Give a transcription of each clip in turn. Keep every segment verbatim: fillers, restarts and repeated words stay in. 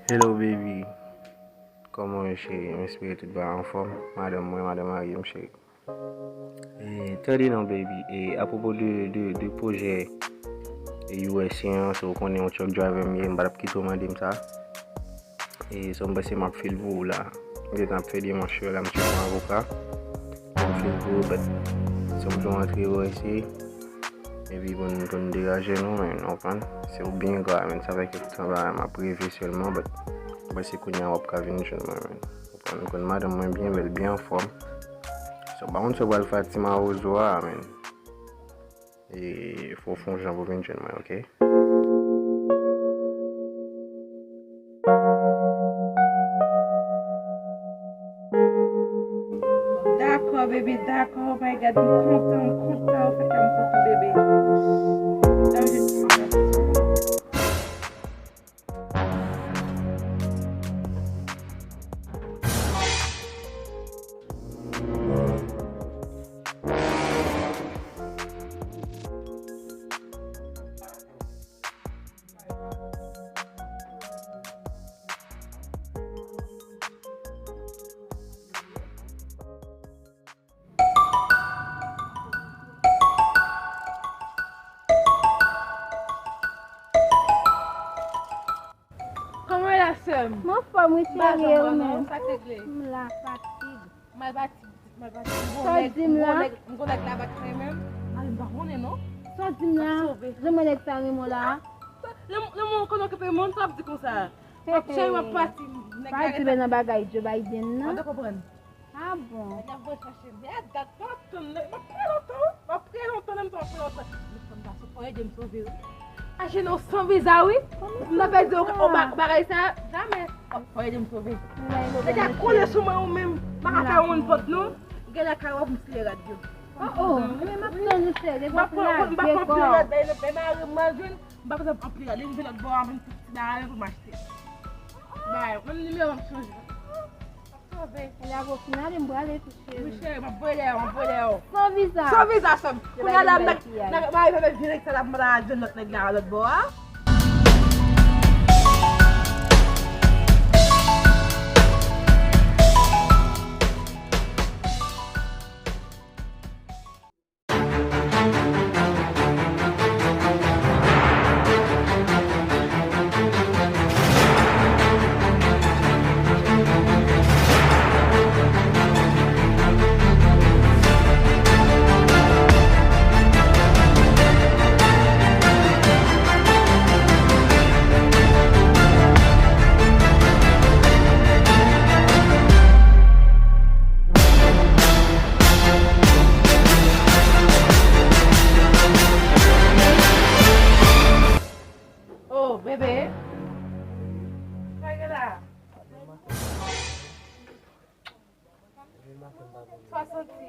Hello baby, kòman w ye cheri? M espere tout bagay anfòm. Madanm mwen, madanm marye m cheri. E, tande non baby, e, apwopo de, de, de pwojè U S A an, so w konnen yon truck driver m ye, m pa t ap kite w mande m sa. E, so m panse m ap fil pou ou la. M gentan ap fè demach yo la, m tcheke yon avoka. M fil pou ou, but so m tou antre U S A. Epi pou n, pou n degaje nou, men, w konprann? Se ou byen gra, men, sa fè kèk tan la, m ap reve sèlman, but m panse kounye a w ap ka vin jwenn mwen, men. W konprann? M konn madanm mwen byen bèl, byen anfòm. So, pa konn si w pral fè ti mawozo a, men. E fò w fè yon jan pou vin jwenn mwen, oke? Dakò, bebe, dakò. Oh my God, m kontan, m kontan. Ou fè kè m kontan, bebe. Dam, je suis Kòman w ye la, sè m? M anfòm, wi, cheri, e ou menm? Sa k regle? M la, fatig. Mal pati, mal pati. Sa w di m la? M gon nèg la bat mwen menm. Al, m pa konnen non. Sa w di m la? Jan mwen nèg sa renmen w la? Lè, lè mwen konnen w kenbe moun, sa w ap di konsa? M ap cheri, m ap pati. Nèg la pa di men nan bagay Joe Biden nan. Mwen te konprann. Ah bon? Nèg la voye chache m. Men a dat, m ap tann, m ap prè lontan, wi. M ap prè lontan, nan m ap prè lontan. Men fanm sa, fò ede m sove, wi. Aje nou san viza, wi. M ta pèdi o, o ba-, bagay sa, jamè. Fò ede m sove. Nèg la kole sou mwen, ou menm. M pa ka fè yon pòt, non. Gen la kay w ap m siye rad yo. Oh, oh, men m ap tann ou, sè, depi w ap lage kò. M pa pran rad la, e mari m m al jwenn. M pa bezwen anpil rad, li rive lòt bò a, mwen tout ti bagay pou m achte. Bay, menm nimewo m ap chanje. Sove. Lè a vo fin ale, m prale tou, cheri. Wi, cheri, m ap voye dèyè w, m ap voye dèyè w. San viza. San viza, sè m. Kounye a la, m nan, nan, mari m ap vin ak sa la, m pral jwenn lòt nèg la, lòt bò a. Oh, bebe. Sa gen la? Sa w santi?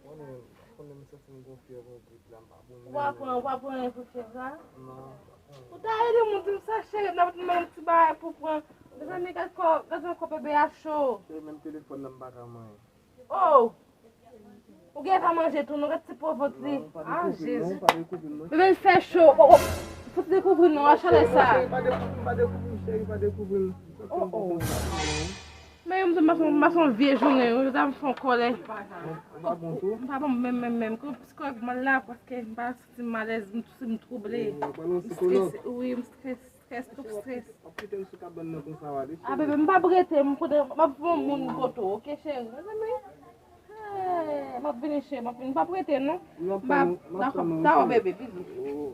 Konnen, konnen m santi m gon fyèv, yon grip la, m pa bon menm. Ou pa pran, ou pa pran anyen pou fyèv la? Non, m pa pran anyen. Ou ta ede m, di m sa, cheri, m ta mete m yon ti bagay pou pran. Mezanmi, gad kò, gad jan kò bebe a cho. Cheri, menm telefòn nan m pa ka manyen. Oh! Ou gen pa manje tou, non, gad ti po vant li. Ah, Jezi. Bebe, l fè cho. Oh, oh. Fò w dekouvri l, non, a chalè sa. Cheri, pa dekouvri m, pa dekouvri m, cheri, pa dekouvri m. Oh, oh. Men m di m pase yon, m pase yon vye jounen, wi, jodi a m fè yon kòlè. Ou pa bon tou? M pa bon menm, menm, menm. Kou psikològ mwen la, paske m pa santi m alèz, m, m twouble. M strese, wi, m strese, strese, twòp strese. W ap kite m sou kabann nan konsa w ale, cheri? A, bebe, m p ap rete, m kote, m ap voye yon moun kote w, oke, cheri? Mezanmi, hey, m ap vini, cheri, m ap vini, m p ap rete, non. M p ap, dakò, dakò, bebe, bizou.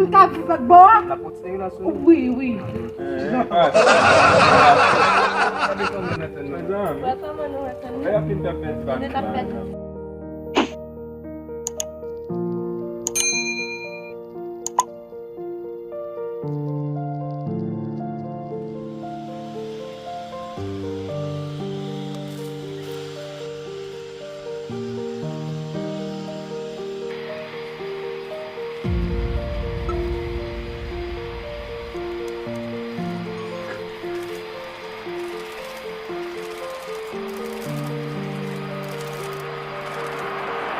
moun ka viv lòt bò a. Wi, wi. Mezanmi. Mezanmi.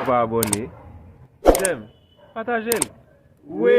Ou pa abòne? J'aime. Pataje l. Wi!